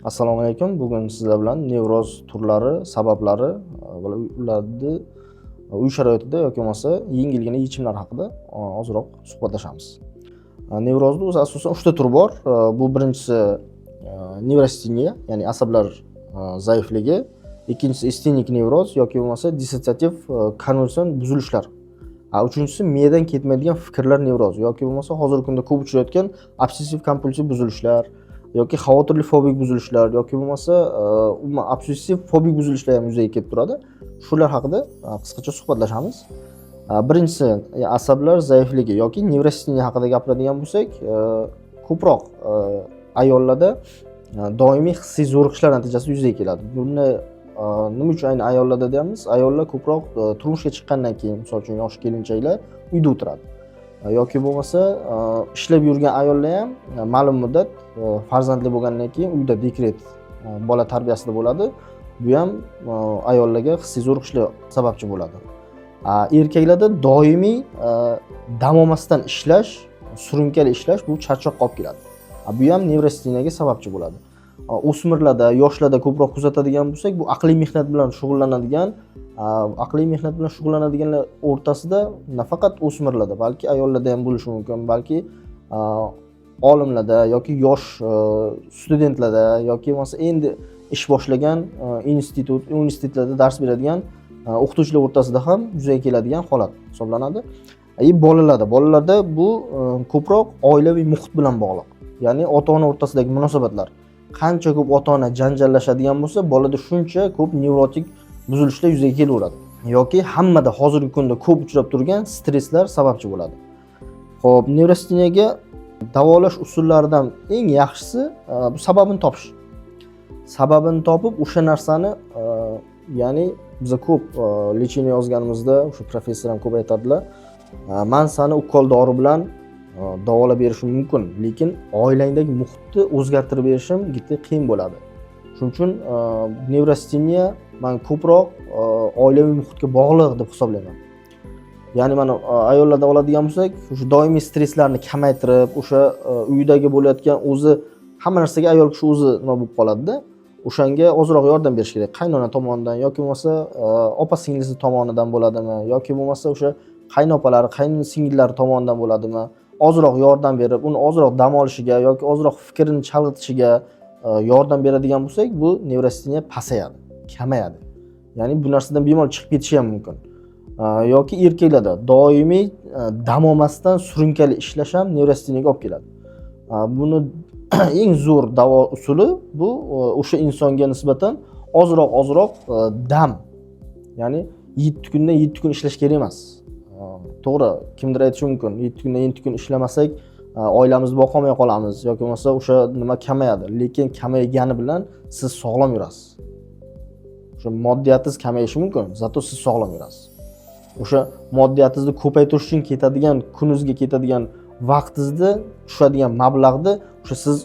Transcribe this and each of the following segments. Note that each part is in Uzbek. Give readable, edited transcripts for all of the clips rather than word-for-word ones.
Assalomu alaykum. Bugun sizlar bilan nevroz turlari, sabablari va ularni uy sharoitida yoki bo'lmasa yengilgina yechimlar haqida ozroq suhbatlashamiz. Nevrozni o'zi asosan 3 ta turi bor. Bu birinchisi nevrasteniya, ya'ni asablar zaifligi, ikkinchisi istenik nevroz yoki bo'lmasa dissotsiativ konvulsion buzilishlar. Uchinchisi miyadan ketmaydigan fikrlar nevrozi yoki bo'lmasa hozirgi kunda ko'p uchrayotgan obsessiv kompulsiv buzilishlar yoki xavotirli fobik buzilishlar yoki bo'lmasa umuman obsessiv fobik buzilishlar ham yuzaga kelib turadi. Shular haqida qisqacha suhbatlashamiz. Birinchisi asablar zaifligi yoki nevrasteniya haqida gapiradigan bo'lsak, ko'proq ayollarda doimiy hissiy zo'riqishlar natijasida yuzaga keladi. Buni nima uchun aynan ayollarda deyapmiz? Ayollar ko'proq turmushga chiqqandan keyin, misol uchun, yosh kelinchaklar uyda o'tiradi. Yoki bo'lmasa ishlab yurgan ayollar ham ma'lum muddat farzandli bo'lgandan keyin uyda dekret, bola tarbiyasida bo'ladi. Bu ham ayollarga hissiy zo'riqishlar sababchi bo'ladi. Erkaklarda doimiy dam olmasdan ishlash, surunkali ishlash bu charchoqqa olib keladi. Bu ham nevrasteniyaga sababchi bo'ladi. O'smirlarda, yoshlarda ko'proq kuzatadigan bo'lsak, bu aqliy mehnat bilan shug'ullanadiganlar o'rtasida nafaqat o'smirlarda, balki ayollarda ham bo'lishi mumkin, balki olimlarda yoki yosh studentlarda yoki bo'lmasa endi ish boshlagan institut, universitetlarda dars beradigan o'qituvchilar o'rtasida ham yuzaga keladigan holat hisoblanadi. И bolalarda bu ko'proq oilaviy muhit bilan bog'liq. Ya'ni ota-ona o'rtasidagi munosabatlar. Qancha ko'p ota-ona janjallashadigan bo'lsa, bolada shuncha ko'p nevrotik buzilishlar yuzaga kelaveradi. Yoki hammada hozirgi kunda ko'p uchrab turgan stresslar sababchi bo'ladi. Xo'p, nevrasteniyaga davolash usullaridan eng yaxshisi bu sababini topish. Sababini topib, o'sha narsani ya'ni biza ko'p лечение yozganimizda o'sha professor ham ko'p aytadilar, man sani ukol dori bilan davolab berishim mumkin, lekin oilangdagi muhitni o'zgartirib berishim juda qiyin bo'ladi. Shuning uchun nevrasteniya man ko'proq oilaviy muhitga bog'liq deb hisoblayman. Ya'ni mana ayollarda oladigan bo'lsak, o'sha doimiy stresslarni kamaytirib, o'sha uydagi bo'layotgan o'zi hamma narsaga ayol kishi o'zi nima bo'lib qoladida, o'shanga ozroq yordam berish kerak. Qaynona tomonidan yoki bo'lmasa opa singlisi tomonidan bo'ladimi yoki bo'lmasa o'sha qaynopalari, qaynsingillari tomonidan bo'ladimi, ozroq yordam berib, uni ozroq dam olishiga yoki ozroq fikrini chalg'itishiga yordam beradigan bo'lsak, bu nevrasteniya pasayadi, kamayadi. Ya'ni bu narsadan bemalol chiqib ketishi ham mumkin. Yoki erkaklarda doimiy dam olmasdan surunkali ishlash ham nevrasteniyaga olib keladi. Buni eng zo'r davo usuli bu o'sha insonga nisbatan ozroq ozroq dam, ya'ni 7 kundan 7 kun ishlash kerak emas. To'g'ri, kimdir aytishi mumkin, 7 kundan 7 kun ishlamasak oilamizni boqolmay qolamiz yoki bo'lmasa o'sha nima kamayadi, lekin kamaygani bilan siz sog'lom yurasiz. O'sha moddiyatingiz kamayishi mumkin, зато siz sog'lom yurasiz. O'sha moddiyatingizni ko'paytirish uchun ketadigan kuningizga ketadigan vaqtingizni, tushadigan mablag'ni o'sha siz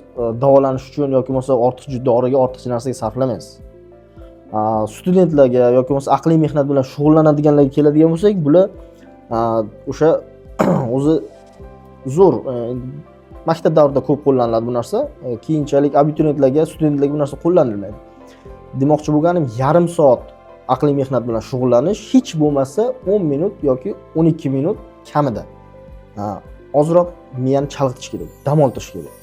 davolanish uchun yoki bo'lmasa ortiqcha doriga, ortiqcha narsaga sarflamaysiz. Studentlarga yoki bo'lmasa aqliy mehnat bilan shug'ullanadiganlarga keladigan bo'lsak, bular o'sha o'zi zo'r maktab davrida ko'p qo'llaniladi bu narsa. Keyinchalik abituriyentlarga, studentlarga bu narsa qo'llanilmaydi. Demoqchi bo'lganim, yarim soat aqliy mehnat bilan shug'ullanish, hech bo'lmasa 10 minut yoki 12 minut kamida. Ozroq miyani chalg'itish kerak, dam oltirish kerak.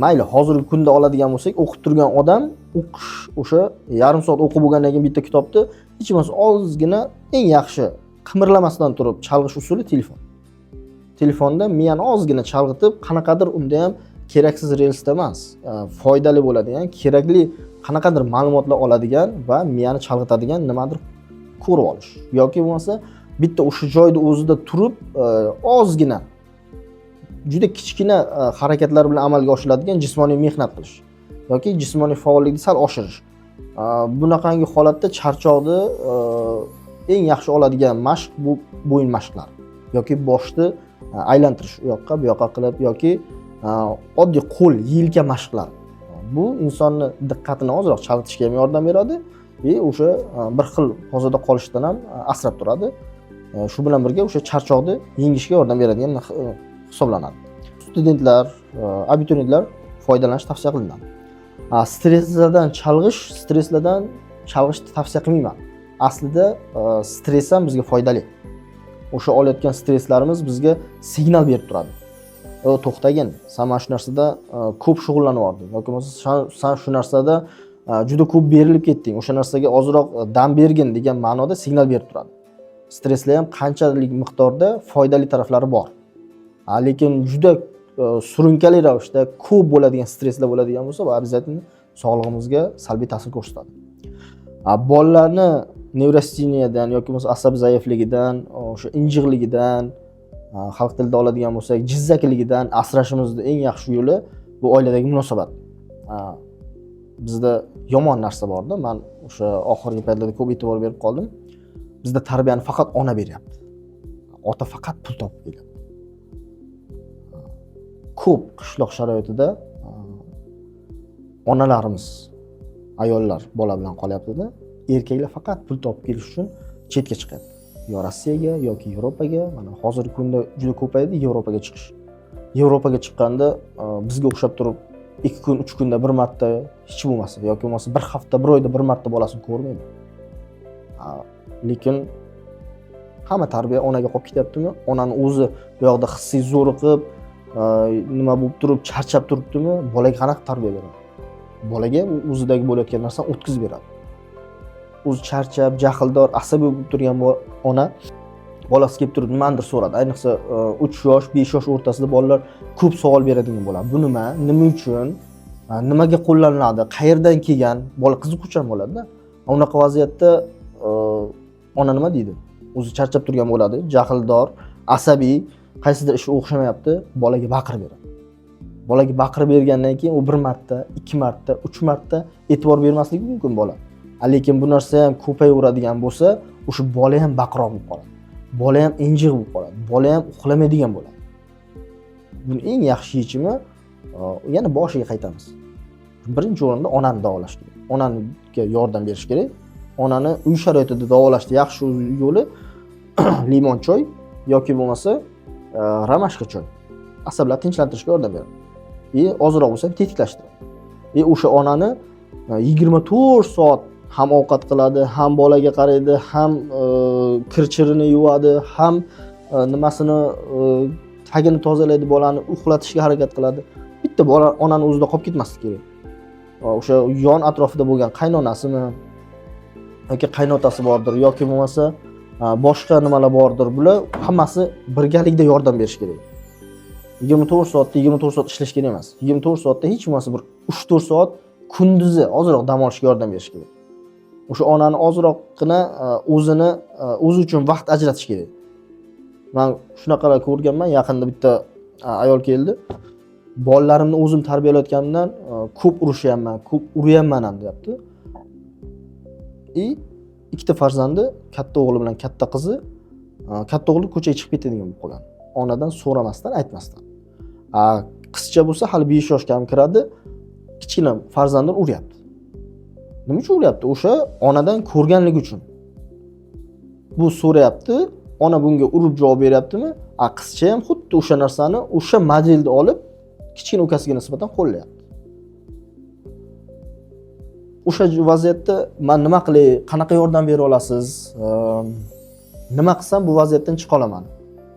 Mayli, hozirgi kunda oladigan bo'lsak, o'qib turgan odam o'qish o'sha yarim soat o'qib bo'lgandan keyin bitta kitobni hech bo'lmasa ozgina, eng yaxshi qimirlamasdan turib chalg'ish usuli telefon. Telefonda miyani ozgina chalg'itib, qanaqadir unda ham keraksiz relsda emas, foydali bo'ladigan, kerakli qanaqadir ma'lumotlar oladigan va miyani chalg'itadigan nimadir ko'rib olish yoki bo'lmasa bitta o'sha joyda o'zida turib ozgina juda kichkina harakatlar bilan amalga oshiriladigan jismoniy mehnat qilish yoki jismoniy faollikni sal oshirish. Bunaqangi holatda charchoqni eng yaxshi oladigan mashq bu bo'yin mashqlari yoki boshni aylantirish u yoqqa bu yoqqa qilib yoki oddiy qo'l, yelka mashqlari. Bu insonni diqqatini ozroq chalg'itishga ham yordam beradi и o'sha bir xil pozada qolishdan ham asrab turadi. Shu bilan birga o'sha charchoqni yengishga yordam beradigan hisoblanadi. Studentlar, abituriyentlar foydalanish tavsiya qilinadi. Stresslardan chalg'ish, stresslardan chalg'ishni tavsiya qilmayman. Aslida stress ham bizga foydali. O'sha olayotgan stresslarimiz bizga signal berib turadi. O, to'xtagin, san mana shu narsada ko'p shug'ullanib yubording yoki bo'lmasa san shu narsada juda ko'p berilib ketding, o'sha narsaga ozroq dam bergin degan ma'noda signal berib turadi. Stresslar ham qanchalik miqdorda foydali taraflari bor. Lekin juda surunkali ravishda ko'p bo'ladigan stresslar bo'ladigan bo'lsa, bu обязательно sog'lig'imizga salbiy ta'sir ko'rsatadi. Bolalarni nevrasteniyadan yoki bo'lmasa asab zaifligidan, o'sha injiqligidan, xalq tilida oladigan bo'lsak, jizzakiligidan asrashimizni eng yaxshi yo'li bu oiladagi munosabat. Bizda yomon narsa borda, man o'sha oxirgi paytlarda ko'p e'tibor berib qoldim. Bizda tarbiyani faqat ona beryapti. Ota faqat pul topib kelyapti. Ko'p qishloq sharoitida onalarimiz, ayollar bola bilan qolyaptida, erkaklar faqat pul topib kelish uchun chetga chiqyapti. Yo Rossiyaga yoki Yevropaga. Mana hozirgi kunda juda ko'paydi Yevropaga chiqish. Yevropaga chiqqanda bizga o'xshab turib 2 kun, 3 kunda bir marta hech bo'lmasa yoki bo'lmasa bir hafta, bir oyda bir marta bolasini ko'rmaydi. Lekin hamma tarbiya onaga qolib ketyaptimi? Onani o'zi bu yoqda hissiy zo'riqib, nima bo'lib turib, charchab turibdimi? Bolaga qanaqa tarbiya beradi? Bolaga u o'zidagi bo'layotgan narsani o'tkazib beradi. O'zi charchab, jahldor, asabiy bo'lib turgan ona bolasi kelib turib nimanidir so'radi. Ayniqsa 3 yosh, 5 yosh o'rtasida bolalar ko'p savol beradigan bo'ladi. Bu nima? Nima uchun? Nimaga qo'llaniladi? Qayerdan kelgan? Bola qiziquvchan bo'ladi-da. Unaqa vaziyatda ona nima deydi? O'zi charchab turgan bo'ladi, jahldor, asabiy, qaysidir ishi o'xshamayapti, bolaga baqirib beradi. Bolaga baqirib bergandan keyin u bir marta, ikki marta, uch marta e'tibor bermasligi mumkin bola. Lekin bu narsa ham ko'payaveradigan bo'lsa, o'sha bola ham baqiroq bo'lib qoladi. Bola ham injiq bo'lib qoladi. Bola ham uxlamaydigan bo'ladi. Buni eng yaxshi yechimi yana boshiga qaytamiz. Birinchi o'rinda onani davolash kerak. Onaga yordam berish kerak. Onani uy sharoitida davolashni yaxshi yo'li limon choy yoki bo'lmasa ромашка choy. Asablarni tinchlantirishga yordam beradi. И ozroq bo'lsa ham tetiklashtiradi. И o'sha onani 24 soat ham ovqat qiladi, ham bolaga qaraydi, ham kir-chirini yuvadi, ham nimasini tagini tozalaydi, bolani uxlatishga harakat qiladi. Bitta bola onani o'zida qolib ketmasligi kerak. O'sha yon atrofida bo'lgan qaynonasimi yoki qaynotasi bordir yoki bo'lmasa boshqa nimalar bordir. Bular hammasi birgalikda yordam berish kerak. 24 soatda 24 soat ishlash kerak emas. 24 soatda hech bo'lmasa bir 3-4 soat kunduzi ozroq dam olishga yordam berish kerak. O'sha onani ozroqgina o'zini o'zi uchun vaqt ajratish kerak. Man shunaqalar ko'rganman. Yaqinda bitta ayol keldi. Bolalarimni o'zim tarbiyalayotganimdan ko'p urushyapman, ko'p uryapman ham deyapti. И ikkita farzandi, katta o'g'li bilan katta qizi, katta o'g'li ko'chaga chiqib ketadigan bo'lib qolgan. Onadan so'ramasdan, aytmasdan. Qizcha bo'lsa hali 5 yoshga ham kiradi, kichkina farzandini uryapti. Nima uchun uryapti? O'sha onadan ko'rganligi uchun. Bu so'rayapti, ona bunga urib javob beryaptimi? Qizcha ham xuddi o'sha narsani, o'sha modelni olib kichkina ukasiga nisbatan qo'llayapti. O'sha vaziyatda man nima qilay, qanaqa yordam bera olasiz? Nima qilsam bu vaziyatdan chiqa olaman?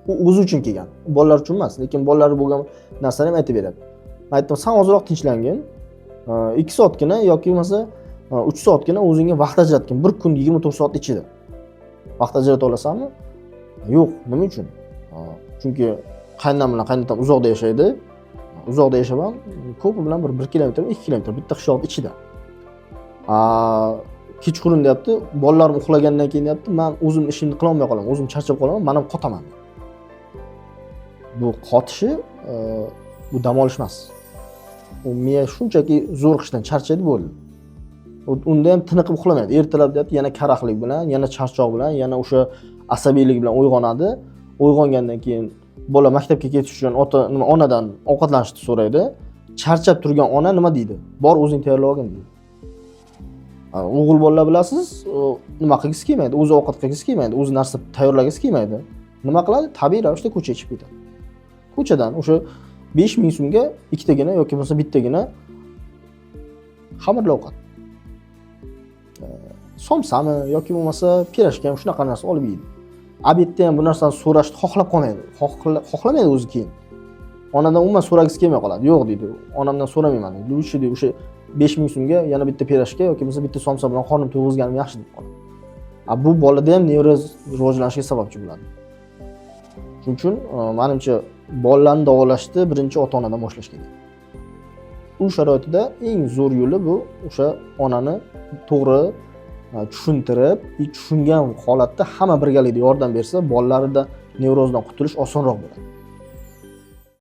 U o'zi uchun kelgan, bolalar uchun emas, lekin bolalari bo'lgan narsani ham aytib beradi. Man aytdim, san ozroq tinchlangin, 2 soatgina yoki bo'lmasa 3 soatgina o'zingga vaqt ajratgin, bir kun 24 soat ichida. Vaqt ajrata olasanmi? Yo'q, nima uchun? Chunki qaynonam bilan qaynotam uzoqda yashaydi. Uzoqda yashab ham ko'pi bilan bir 1 kilometr, 2 kilometr bitta qishloq ichida. Kechqurun deyapti, bolalarim uxlagandan keyin deyapti, man o'zim ishimni qilolmay qolaman, o'zim charchab qolaman, man ham qotaman. Bu qotishi bu dam olish emas. U miya shunchaki zo'riqishdan charchaydi, bo'ldi. Unda ham tiniqib uxlamaydi. Ertalab deyapti, yana karaxlik bilan, yana charchoq bilan, yana o'sha asabiylik bilan uyg'onadi. Uyg'ongandan keyin bola maktabga ketish uchun ota nima onadan ovqatlanishni so'raydi. Charchab turgan ona nima deydi? Bor, o'zing tayyorlab olgin deydi. O'g'il bolalar bilasiz, nima qilgisi kelmaydi, o'zi ovqat qilgisi kelmaydi, o'zi narsa tayyorlagisi kelmaydi. Nima qiladi? Tabiiy ravishda ko'chaga chiqib ketadi. Ko'chadan o'sha 5000 so'mga ikkitagina yoki bo'lmasa bittagina Xamirli ovqat, somsami yoki bo'lmasa pirojka, shunaqa narsa olib yeydi. Обед da ham bu narsani so'rashni xohlab qolmaydi, xohlamaydi o'zi. Keyin onadan umuman so'ragisi kelmay qoladi. "Yo'q", deydi, "onamdan so'ramayman", deydi. "Лучше", deydi, "o'sha 5000 so'mga yana bitta pirojka yoki bo'lmasa bitta somsa bilan qornim to'yg'izganim yaxshi", deb qoladi. A bu bolada ham nevroz rivojlanishiga sababchi bo'ladi. Shuning uchun manimcha, bolalarni davolashni birinchi ota onadan boshlash kerak. Uy sharoitida eng zo'r yo'li bu o'sha onani to'g'ri tushuntirib и tushungan holatda hamma birgalikda yordam bersa, bolalarida nevrozdan qutulish osonroq bo'ladi.